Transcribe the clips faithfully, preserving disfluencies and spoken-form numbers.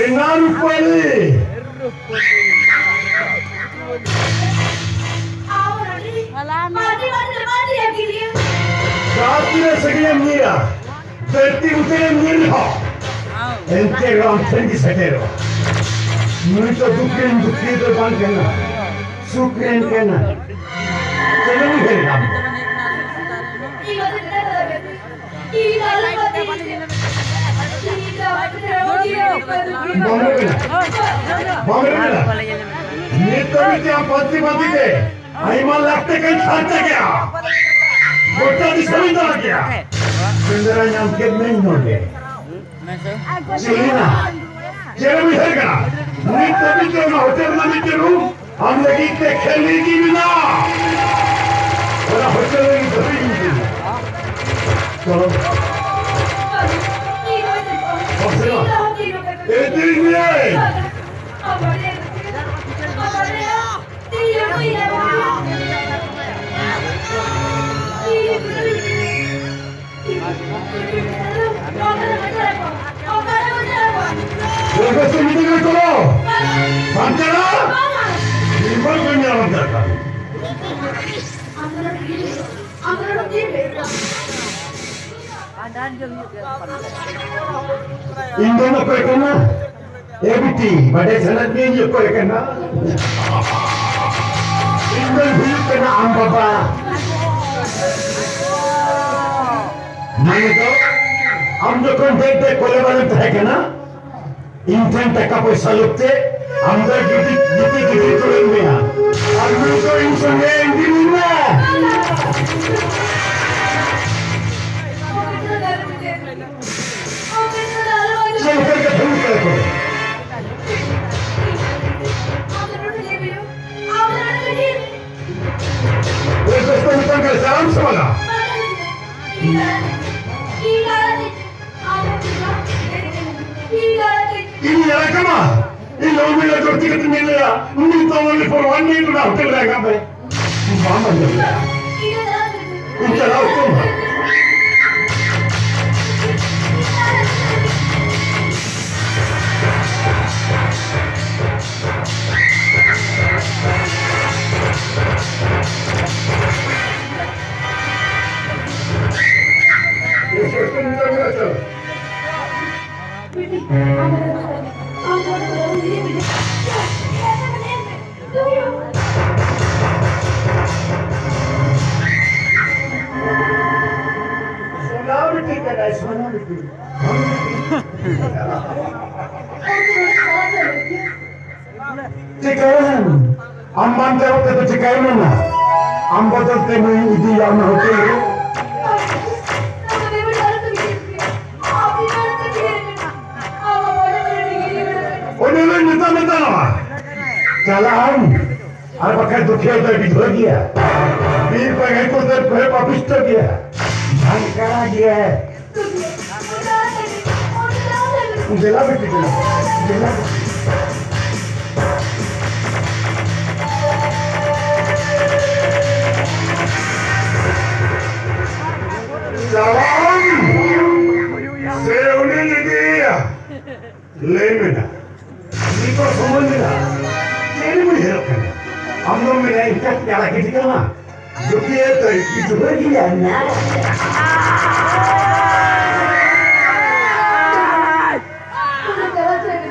ᱮᱱᱟ ᱨᱩᱯᱟᱹᱞᱤ᱾ ᱡᱟᱦᱟᱸ ᱛᱤᱱᱟᱹᱜ ᱥᱟᱺᱜᱤᱧ ᱮᱢ ᱧᱤᱨᱟ, ᱫᱷᱟᱹᱨᱛᱤ ᱩᱛᱟᱹᱨ ᱮᱢ ᱧᱤᱨ ᱨᱮᱦᱚᱸ, ᱮᱱᱛᱮ ᱨᱮᱦᱚᱸ ᱟᱢ ᱴᱷᱮᱱ ᱜᱮ ᱥᱮᱴᱮᱨᱚᱜᱼᱟ᱾ ᱱᱩᱭ ᱫᱚ ᱫᱩᱠ ᱨᱮᱱ ᱫᱩᱠᱷᱤᱭᱟᱹ ᱫᱚ ᱵᱟᱝ ᱠᱟᱱᱟ, ᱥᱩᱠ ᱨᱮᱱ ᱠᱟᱱᱟ᱾ ᱪᱮᱫ ᱮᱢ ᱩᱭᱦᱟᱹᱨ ᱮᱫᱟ ᱟᱢ ᱫᱚ? ᱵᱟᱢ ᱨᱮᱵᱮᱱᱟ? ᱵᱟᱢ ᱨᱮᱵᱮᱱᱟ? ᱱᱤᱛ ᱫᱷᱟᱹᱵᱤᱡ ᱛᱮ ᱟᱢ ᱯᱟᱹᱱᱛᱤ ᱯᱟᱹᱱᱛᱤ ᱛᱮ ᱟᱭᱢᱟ ᱞᱟᱠᱷ ᱴᱟᱠᱟᱧ ᱠᱷᱟᱨᱪᱟ ᱠᱮᱜᱼᱟ᱾ ᱜᱚᱴᱟ ᱫᱤᱥᱚᱢᱤᱧ ᱫᱟᱬᱟ ᱠᱮᱜᱼᱟ᱾ ᱥᱮᱸᱫᱽᱨᱟ ᱧᱟᱢ ᱠᱮᱫ ᱢᱮᱧ ᱱᱚᱰᱮ᱾ ᱪᱤᱞᱤᱱᱟ? ᱪᱮᱫ ᱮᱢ ᱩᱭᱦᱟᱹᱨ ᱠᱟᱱᱟ? ᱱᱤᱛ ᱫᱷᱟᱹᱵᱤᱡ ᱛᱮ ᱚᱱᱟ ᱦᱳᱴᱮᱞ ᱨᱮᱱᱟᱜ ᱢᱤᱫᱴᱮᱱ ᱨᱩᱢ ᱟᱢ ᱞᱟᱹᱜᱤᱫ ᱛᱮ ᱠᱷᱟᱹᱞᱤ ᱜᱮ ᱢᱮᱱᱟᱜᱼᱟ᱾ ᱚᱱᱟ ᱦᱳᱴᱮᱞ ᱨᱮ ᱤᱧ ᱫᱷᱟᱹᱵᱤᱡ ᱤᱧ ᱤᱫᱤ ᱢᱮᱭᱟ᱾ ᱪᱚᱞᱚ᱾ ᱵᱟᱯᱥᱮ ᱵᱟ᱾ ᱮ ᱫᱤᱞ ᱢᱤᱭᱟᱭ᱾ ᱵᱮᱥ ᱵᱮᱥ ᱛᱮ ᱢᱤᱫ ᱫᱤᱱ ᱨᱮ ᱪᱚᱞᱚ᱾ ᱵᱟᱧᱪᱟᱣ᱾ ᱱᱤᱨᱵᱟᱱ ᱠᱚ ᱧᱟᱢ ᱫᱟᱲᱮᱭᱟᱜᱼᱟ᱾ ᱤᱧ ᱫᱚ ᱚᱠᱚᱭ ᱠᱟᱱᱟ? ᱮ ᱵᱤᱴᱤ, ᱵᱟᱰᱟᱭ ᱥᱟᱱᱟᱭᱮᱫ ᱢᱮᱭᱟ ᱤᱧ ᱚᱠᱚᱭ ᱠᱟᱱᱟ? ᱤᱧ ᱫᱚᱧ ᱦᱩᱭᱩᱜ ᱠᱟᱱᱟ ᱟᱢ ᱵᱟᱵᱟ᱾ ᱢᱟᱱᱮ ᱫᱚ, ᱟᱢ ᱡᱚᱠᱷᱚᱱ ᱰᱮᱡ ᱰᱮᱡ ᱠᱚᱞᱮ ᱵᱟᱞᱮᱢ ᱛᱟᱦᱮᱸ ᱠᱟᱱᱟ, ᱤᱧ ᱴᱷᱮᱱ ᱴᱟᱠᱟ ᱯᱚᱭᱥᱟ ᱞᱳᱵᱷ ᱛᱮ ᱟᱢ ᱫᱚ ᱜᱤᱫᱤ, ᱜᱤᱫᱤ, ᱜᱤᱫᱤ ᱛᱩᱞᱟᱹᱣ ᱢᱮᱭᱟ᱾ ᱟᱨ ᱱᱩᱭ ᱫᱚ ᱤᱧ ᱥᱚᱸᱜᱮ ᱤᱧ ᱫᱤᱱ ᱢᱮ᱾ ᱪᱮᱫ ᱞᱮᱠᱟ ᱠᱟᱛᱷᱟ ᱦᱩᱭᱩᱜ ᱠᱟᱱᱟ ᱛᱚ? ᱮ ᱫᱳᱥᱛᱚ, ᱢᱤᱫᱴᱟᱝ ᱠᱟᱛᱷᱟ ᱟᱢ ᱥᱟᱢᱟᱝᱟ᱾ ᱤᱧ ᱧᱮᱞ ᱠᱟᱢᱟ, ᱤᱧ ᱞᱚᱜᱚᱱ ᱧᱚᱜ ᱡᱳᱨ ᱛᱮ ᱠᱟᱛᱮᱧ ᱧᱮᱞ ᱞᱮᱭᱟ, ᱩᱱᱤ ᱫᱚ only for one minute ᱚᱱᱟ ᱦᱳᱴᱮᱞ ᱨᱮ ᱟᱠᱟᱫ ᱢᱮ᱾ ᱵᱟᱢ ᱟᱸᱡᱚᱢ ᱞᱮᱫᱟ? ᱤᱧ ᱪᱟᱞᱟᱣ ᱩᱛᱟᱹᱨ ᱮᱱᱟ᱾ ᱪᱤᱠᱟᱹᱭᱮᱱ? ᱟᱢ ᱵᱟᱧᱪᱟᱣ ᱠᱟᱛᱮ ᱪᱤᱠᱟᱹᱭᱮᱱᱟ? ᱟᱢ ᱵᱚᱫᱚᱞ ᱛᱮ ᱱᱩᱭ ᱤᱫᱤᱭᱟ ᱚᱱᱟ ᱦᱳᱴᱮᱞ ᱨᱮ᱾ ᱩᱱᱤ ᱞᱮ ᱢᱮᱛᱟ ᱢᱮᱛᱟ ᱱᱚᱣᱟ᱾ ᱪᱟᱞᱟᱜ ᱟᱢ, ᱟᱨ ᱵᱟᱠᱷᱟᱡ ᱫᱩᱠᱷᱤᱭᱟᱹ ᱫᱚᱭ ᱵᱤᱫᱷᱣᱟᱹ ᱜᱮᱭᱟ᱾ ᱵᱤᱨ ᱯᱟᱸᱜᱟᱭ ᱠᱚ ᱫᱚᱭ ᱯᱟᱯᱤᱥᱴᱚ ᱜᱮᱭᱟ᱾ ᱡᱷᱟᱝᱠᱟᱲᱟ ᱜᱮᱭᱟ᱾ ᱫᱮᱞᱟ ᱵᱤᱴᱤ, ᱫᱮᱞᱟ᱾ ᱫᱮᱞᱟ ᱵᱤᱴᱤ᱾ ᱪᱟᱞᱟᱣ ᱥᱮ ᱩᱱᱤᱧ ᱤᱫᱤᱭᱮᱭᱟ? ᱞᱟᱹᱭ ᱢᱮ ᱱᱟ, ᱱᱤᱛᱚᱜ ᱥᱚᱢᱚᱭ ᱢᱮᱱᱟᱜᱼᱟ᱾ ᱪᱮᱫ ᱮᱢ ᱩᱭᱦᱟᱹᱨᱚᱜ ᱠᱟᱱᱟ? ᱟᱢ ᱫᱚᱢ ᱢᱮᱱᱟ ᱤᱧ ᱪᱟᱠ ᱪᱟᱞᱟᱜ ᱜᱤᱰᱤ ᱠᱟᱢᱟ? ᱫᱩᱠᱷᱤᱭᱟᱹ ᱛᱚᱭ ᱠᱤᱪᱷᱩ ᱦᱩᱭ ᱜᱮᱭᱟ ᱱᱟ᱾ ᱩᱱᱤ ᱫᱚ ᱪᱟᱞᱟᱜ ᱪᱟᱹᱭ ᱜᱮ᱾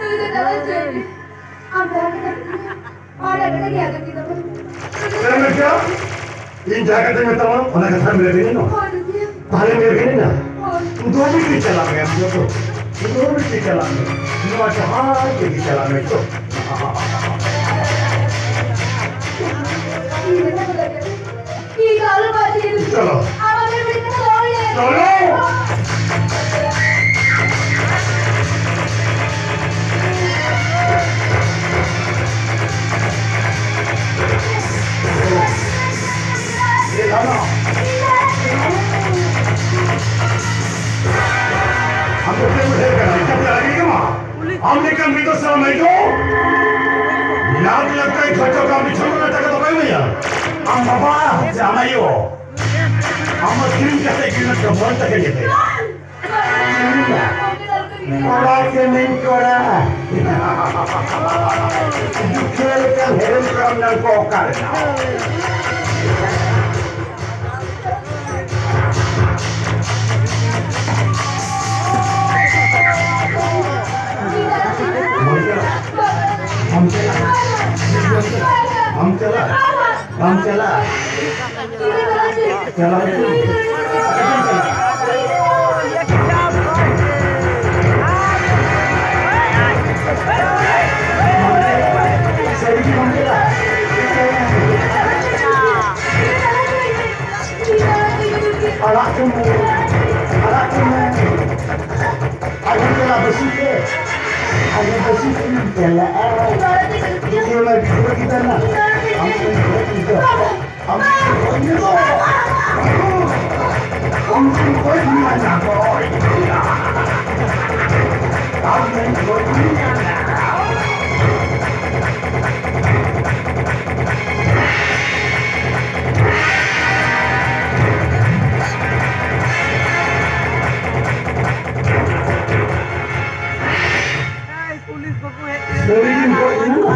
ᱩᱱᱤ ᱫᱚ ᱪᱟᱞᱟᱜ ᱪᱟᱹᱭ ᱜᱮ᱾ ᱟᱢ ᱡᱟᱦᱟᱸ ᱠᱟᱛᱷᱟ ᱠᱟᱛᱷᱟ ᱚᱱᱟ ᱠᱟᱛᱷᱟ ᱜᱮ ᱟᱫᱚ ᱠᱤ ᱫᱚ᱾ ᱪᱮᱫ ᱮᱢ ᱢᱮᱱ ᱠᱮᱫᱟ? ᱤᱧ ᱡᱟᱦᱟᱸ ᱠᱟᱛᱷᱟᱧ ᱢᱮᱛᱟᱢᱟ, ᱚᱱᱟ ᱠᱟᱛᱷᱟᱢ ᱞᱟᱹᱭ ᱟᱹᱫᱤᱧᱟ ᱱᱚ? ᱦᱳᱭ, ᱫᱩᱠᱷᱤᱭᱟᱹ᱾ ᱛᱟᱦᱞᱮ ᱞᱟᱹᱭ ᱟᱹᱫᱤᱧᱟ ᱱᱟ? ᱦᱳᱭ᱾ ᱫᱩ ᱢᱤᱱᱤᱴ ᱪᱟᱞᱟᱜ ᱢᱮ ᱟᱢ ᱡᱚᱛᱚ᱾ ᱫᱩ ᱢᱤᱱᱤᱴ ᱪᱟᱞᱟᱜ ᱢᱮ᱾ ᱱᱚᱣᱟ ᱡᱟᱦᱟᱸ ᱛᱮᱜᱮ ᱪᱟᱞᱟᱜ ᱢᱮ ᱛᱚ᱾ ᱤᱧ ᱫᱚ ᱟᱞᱚ ᱵᱟᱹᱲᱛᱤ ᱪᱚᱞᱚ᱾ ᱟᱵᱚ ᱢᱤᱫ ᱢᱤᱫ ᱛᱮ ᱨᱚᱲ ᱞᱮ᱾ ᱪᱚᱞᱚ᱾ ᱮ ᱫᱷᱟᱱᱚ᱾ ᱟᱢ ᱫᱚ ᱪᱮᱫ ᱮᱢ ᱩᱭᱦᱟᱹᱨ ᱠᱟᱱᱟ? ᱤᱧ ᱠᱟᱛᱮ ᱟᱹᱰᱤ ᱠᱟᱱᱟ? ᱟᱢ ᱞᱮᱠᱟᱱ ᱢᱤᱫ ᱫᱚ ᱥᱟᱱᱟᱢ ᱦᱤᱡᱩᱜ᱾ ᱞᱟᱠᱷ ᱞᱟᱠᱷ ᱴᱟᱠᱟ ᱠᱷᱚᱨᱪᱟ ᱠᱟᱜ ᱢᱤᱫ ᱥᱚ ᱴᱟᱠᱟ ᱫᱚ ᱵᱟᱭ ᱤᱢᱟᱹᱧᱟ᱾ ᱟᱢ ᱵᱟᱵᱟ ᱥᱮ ᱟᱢ ᱟᱭᱳ? ᱟᱢ ᱢᱟ ᱠᱤᱨᱤᱧ ᱠᱟᱛᱮ ᱜᱮ ᱩᱱᱟᱹᱜ ᱫᱚ ᱢᱚᱡᱽ ᱛᱟᱠᱮ ᱧᱮᱞ ᱠᱮᱫᱟ᱾ ᱠᱚᱲᱟ ᱠᱟᱹᱱᱟᱹᱧ ᱠᱚᱲᱟ᱾ ᱫᱩᱠᱷᱤᱭᱟᱹ ᱞᱮᱠᱟᱱ ᱦᱮᱨᱮᱞ ᱠᱚᱲᱟᱢ ᱧᱟᱢ ᱠᱚ ᱚᱠᱟᱨᱮ? ᱪᱟᱞᱟᱣ ᱟᱲᱟᱜ ᱠᱚ ᱢᱮ, ᱟᱲᱟᱜ ᱠᱚ ᱢᱮ᱾ ᱟᱹᱜᱩ ᱪᱟᱞᱟᱜ ᱵᱮᱥᱤ ᱛᱮ, ᱟᱹᱜᱩ ᱵᱮᱥᱤ ᱛᱮ ᱪᱟᱞᱟᱜᱼᱟ᱾ ᱡᱩᱫᱤ ᱚᱱᱟ ᱜᱤᱫᱽᱨᱟᱹ ᱜᱤᱫᱽᱨᱟᱹ ᱱᱟ, ᱟᱢ ᱴᱷᱮᱱ ᱜᱤᱫᱽᱨᱟᱹ ᱜᱤᱫᱽᱨᱟᱹ᱾ ᱟᱢ ᱴᱷᱮᱱ ᱜᱤᱫᱽᱨᱟᱹ᱾ ᱟᱢ ᱴᱷᱮᱱ ᱜᱚᱡ ᱢᱮᱭᱟ ᱱᱟ, ᱜᱚᱡ᱾ ᱟᱢ ᱴᱷᱮᱱ ᱜᱚᱡ ᱢᱮᱭᱟ ᱱᱟ᱾ ᱥᱟᱹᱨᱤ ᱜᱮᱢ ᱜᱚᱡ ᱮᱱᱟ?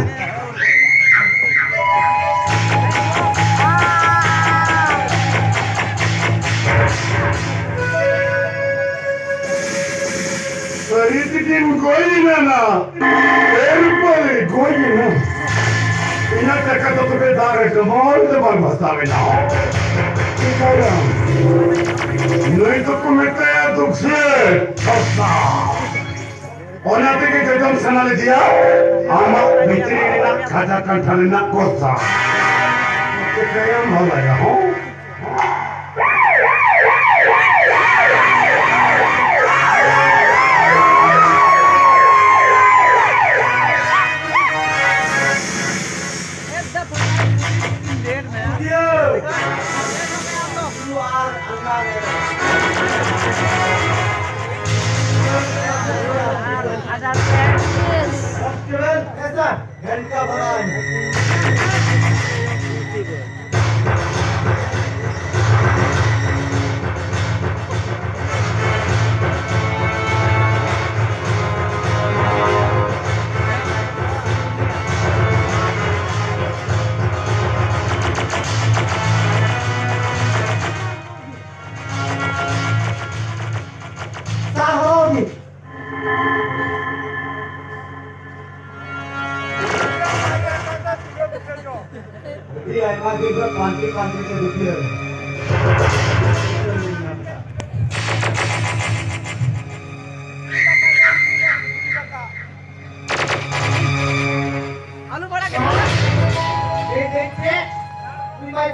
ᱥᱟᱹᱨᱤ ᱛᱮᱜᱮᱢ ᱜᱚᱡ ᱮᱱᱟ ᱱᱟ? ᱮᱨᱯᱚᱨᱮ ᱜᱚᱡ ᱮᱱᱟ᱾ ᱤᱧᱟᱹᱜ ᱴᱟᱠᱟ ᱫᱚ ᱛᱚᱵᱮ ᱫᱟᱜ ᱨᱮ ᱰᱩᱵᱩᱡ ᱰᱩᱵᱩᱡ ᱵᱷᱟᱥᱟᱣ ᱮᱱᱟ᱾ ᱪᱤᱠᱟᱹᱭᱟᱢ? ᱱᱩᱭ ᱫᱚᱠᱚ ᱢᱮᱛᱟᱭᱟ ᱫᱩᱠᱥᱮ ᱯᱷᱚᱥᱟ᱾ ᱚᱱᱟ ᱛᱮᱜᱮ ᱡᱚᱡᱚᱢ ᱥᱟᱱᱟ ᱞᱮᱫᱮᱭᱟ ᱟᱢᱟᱜ ᱵᱷᱤᱛᱨᱤ ᱨᱮᱱᱟᱜ ᱠᱷᱟᱡᱟ ᱠᱟᱱᱴᱷᱟ ᱨᱮᱱᱟᱜ ᱠᱚᱥᱟ᱾ ᱪᱤᱠᱟᱹᱭᱟᱢ ᱵᱷᱟᱞᱟᱭᱟ ᱦᱚᱸ? ᱟᱹᱰᱤ ᱟᱭᱢᱟ ᱫᱤᱱ ᱠᱷᱚᱱ ᱯᱟᱱᱛᱮ ᱯᱟᱱᱛᱮ ᱛᱮ ᱫᱩᱠᱷᱤᱭᱟᱹ ᱨᱮ᱾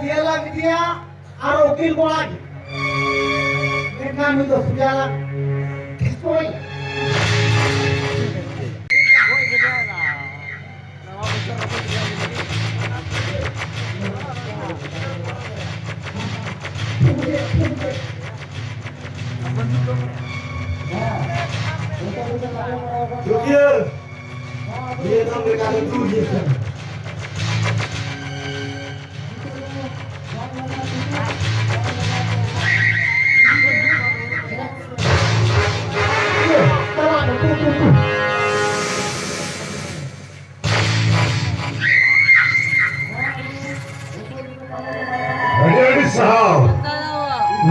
ᱧᱮᱞ ᱞᱟᱹᱜᱤᱫ ᱜᱮᱭᱟ ᱟᱨ ᱩᱠᱤᱞ ᱠᱚᱲᱟ ᱜᱮ᱾ ᱢᱮᱱᱠᱷᱟᱱ ᱱᱩᱭ ᱫᱚ ᱥᱩᱡᱟ ᱞᱟᱝ ᱴᱷᱤᱠ ᱠᱚᱭ᱾ ᱪᱩᱠᱤᱭᱟᱹ! ᱱᱤᱭᱟᱹ ᱫᱚ ᱢᱮᱠᱟᱱᱤᱠ ᱫᱩ ᱜᱮ ᱠᱟᱱᱟ᱾ ᱟᱹᱰᱤ ᱟᱹᱰᱤ ᱥᱟᱨᱦᱟᱣ᱾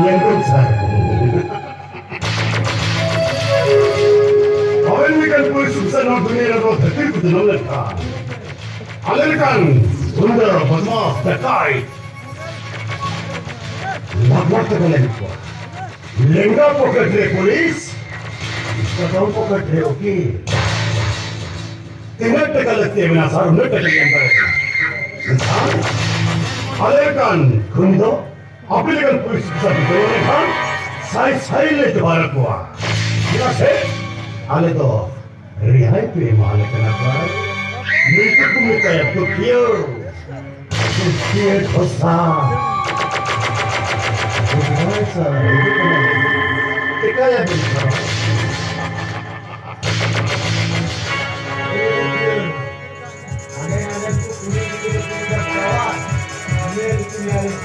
ᱧᱮᱞ ᱵᱮᱱ ᱥᱟᱨ, ᱟᱵᱮᱱ ᱞᱮᱠᱟᱱ ᱯᱩᱞᱤᱥ ᱚᱯᱷᱤᱥᱟᱨ ᱱᱚᱣᱟ ᱫᱩᱱᱤᱭᱟᱹ ᱨᱮᱫᱚ ᱫᱷᱟᱹᱨᱛᱤ ᱨᱮᱠᱚ ᱡᱟᱱᱟᱢ ᱞᱮᱱᱠᱷᱟᱱ, ᱟᱞᱮ ᱞᱮᱠᱟᱱ ᱜᱩᱱᱰᱟᱹ, ᱵᱚᱫᱢᱟᱥ, ᱰᱟᱠᱟᱭᱛ ᱞᱟᱜᱚᱨ ᱛᱮᱠᱚ ᱞᱟᱹᱜᱤᱫ ᱠᱚᱣᱟ᱾ ᱞᱮᱸᱜᱟ ᱯᱚᱠᱮᱴ ᱨᱮ ᱯᱩᱞᱤᱥ, ᱥᱟᱡᱟᱣ ᱯᱚᱠᱮᱴ ᱨᱮ ᱩᱠᱤᱞ᱾ ᱛᱤᱱᱟᱹᱜ ᱴᱟᱠᱟ ᱞᱟᱹᱠᱛᱤ ᱢᱮᱱᱟᱜᱼᱟ ᱥᱟᱨ, ᱩᱱᱟᱹᱜ ᱴᱟᱠᱟ ᱞᱤᱧ ᱮᱢ ᱫᱟᱲᱮᱭᱟᱜ ᱠᱟᱱᱟ᱾ ᱢᱮᱱᱠᱷᱟᱱ ᱟᱞᱮ ᱞᱮᱠᱟᱱ ᱠᱷᱩᱱ ᱫᱚ ᱟᱯᱮ ᱞᱮᱠᱟᱱ ᱯᱩᱞᱤᱥ ᱚᱯᱷᱤᱥᱟᱨ ᱠᱚ ᱵᱚᱞᱚ ᱞᱮᱱᱠᱷᱟᱱ ᱥᱟᱭ ᱥᱟᱭ ᱞᱮ ᱡᱚᱦᱟᱨ ᱟᱠᱚᱣᱟ᱾ ᱪᱮᱫᱟᱜ ᱥᱮ ᱟᱞᱮ ᱫᱚ ᱨᱮᱦᱟᱭ ᱯᱮ ᱮᱢᱟ ᱞᱮ ᱠᱟᱱᱟ ᱥᱟᱨ᱾ ᱱᱩᱭ ᱫᱚᱠᱚ ᱢᱮᱛᱟᱭᱟ ᱯᱟᱹᱛᱭᱟᱹᱣ᱾ ᱯᱟᱹᱛᱭᱟᱹᱣ ᱫᱷᱚᱥᱟ᱾ ᱦᱳᱭ ᱥᱟᱨ, ᱦᱤᱡᱩᱜ ᱠᱟᱱᱟ᱾ ᱪᱮᱠᱟᱭᱟᱵᱤᱱ ᱥᱟᱨ? ᱦᱟᱸᱰᱮ ᱱᱟᱰᱮ ᱠᱚ ᱠᱩᱞᱤ ᱠᱩᱞᱤ ᱠᱚ ᱪᱟᱞᱟᱜᱼᱟ᱾ ᱧᱮᱞ ᱠᱚ ᱧᱮᱞ ᱠᱚ᱾